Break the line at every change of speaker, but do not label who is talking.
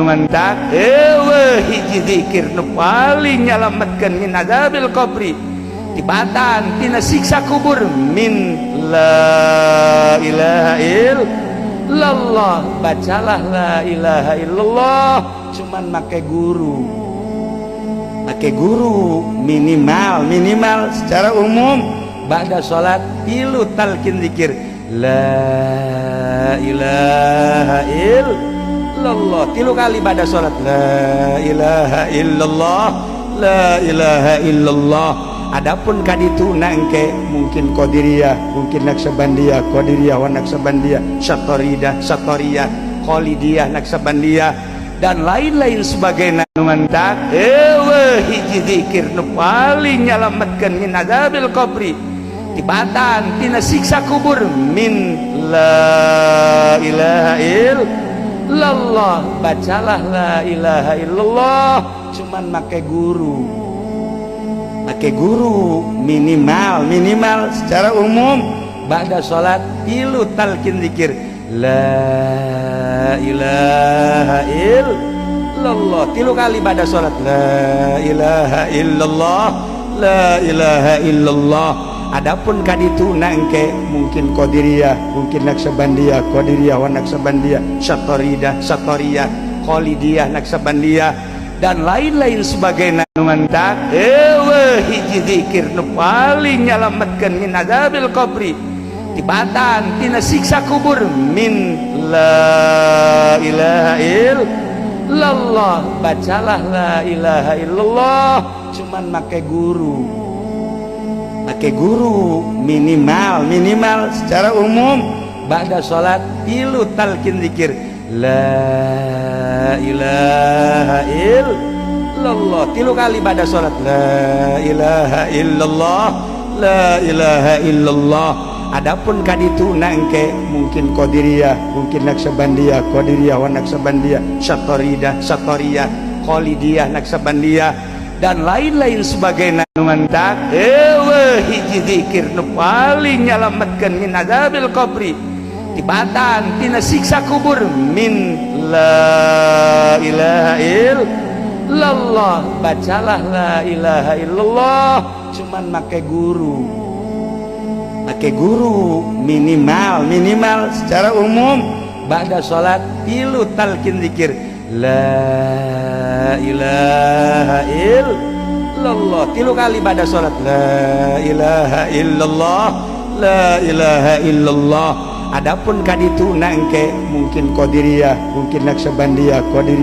Mantak eueuh hiji zikir nu paling nyalametkeun min azabil qabri, tibatan tina siksa kubur, min la ilaha illallah. Bacalah la ilaha illallah, cuman make guru, make guru minimal, minimal secara umum ba'da salat tilu talqin zikir la ilaha illallah, tilu kali ba'da salat la ilaha illallah, la ilaha illallah. Adapun kaditu nangke mungkin Qadiriyah, mungkin Naksabandiyah, Qadiriyah wa Naksabandiyah, Satoridah, Satoriyah, Khalidiyah, Naksabandiyah, dan lain-lain sebagainya. Mantak eueuh hiji zikir nu paling nyalametkeun min azabil qabri, tibatan tina siksa kubur, min la ilaha illallah. Bacalah la ilaha illallah, cuman make guru, make guru minimal, minimal secara umum ba'da salat tilu talqin zikir la ilaha illallah, tilu kali ba'da salat la ilaha illallah, la ilaha illallah. Adapun kaditu nangke mungkin Qadiriyah, mungkin Naksabandiyah, Qadiriyah wa Naksabandiyah, Satoridah, Satoriyah, Khalidiyah, Naksabandiyah, dan lain-lain sebagainya. Mantak eueuh hiji zikir nu paling nyalametkeun min azabil qabri, tibatan tina siksa kubur, min la ilaha illallah. Bacalah la ilaha illallah, cuman make guru, make guru minimal, minimal secara umum ba'da salat tilu talqin zikir la ilaha illallah, tilu kali ba'da salat la ilaha illallah, la ilaha illallah. Adapun kaditu nangke mungkin Qadiriyah, mungkin Naksabandiyah, Qadiriyah wa Naksabandiyah, Satoridah, Satoriyah, Khalidiyah, Naksabandiyah, dan lain-lain sebagainya. Mantak eueuh hiji zikir nu paling nyalametkeun min azabil qabri, tibatan tina siksa kubur, min la ilaha illallah. Bacalah la ilaha illallah, cuman make guru, make guru minimal, minimal secara umum ba'da salat tilu talqin zikir la ilaha illallah, tilu kali ba'da salat la ilaha illallah, la ilaha illallah. Adapun kaditu nangke mungkin Qadiriyah, mungkin Naksabandiyah, Qadiriyah.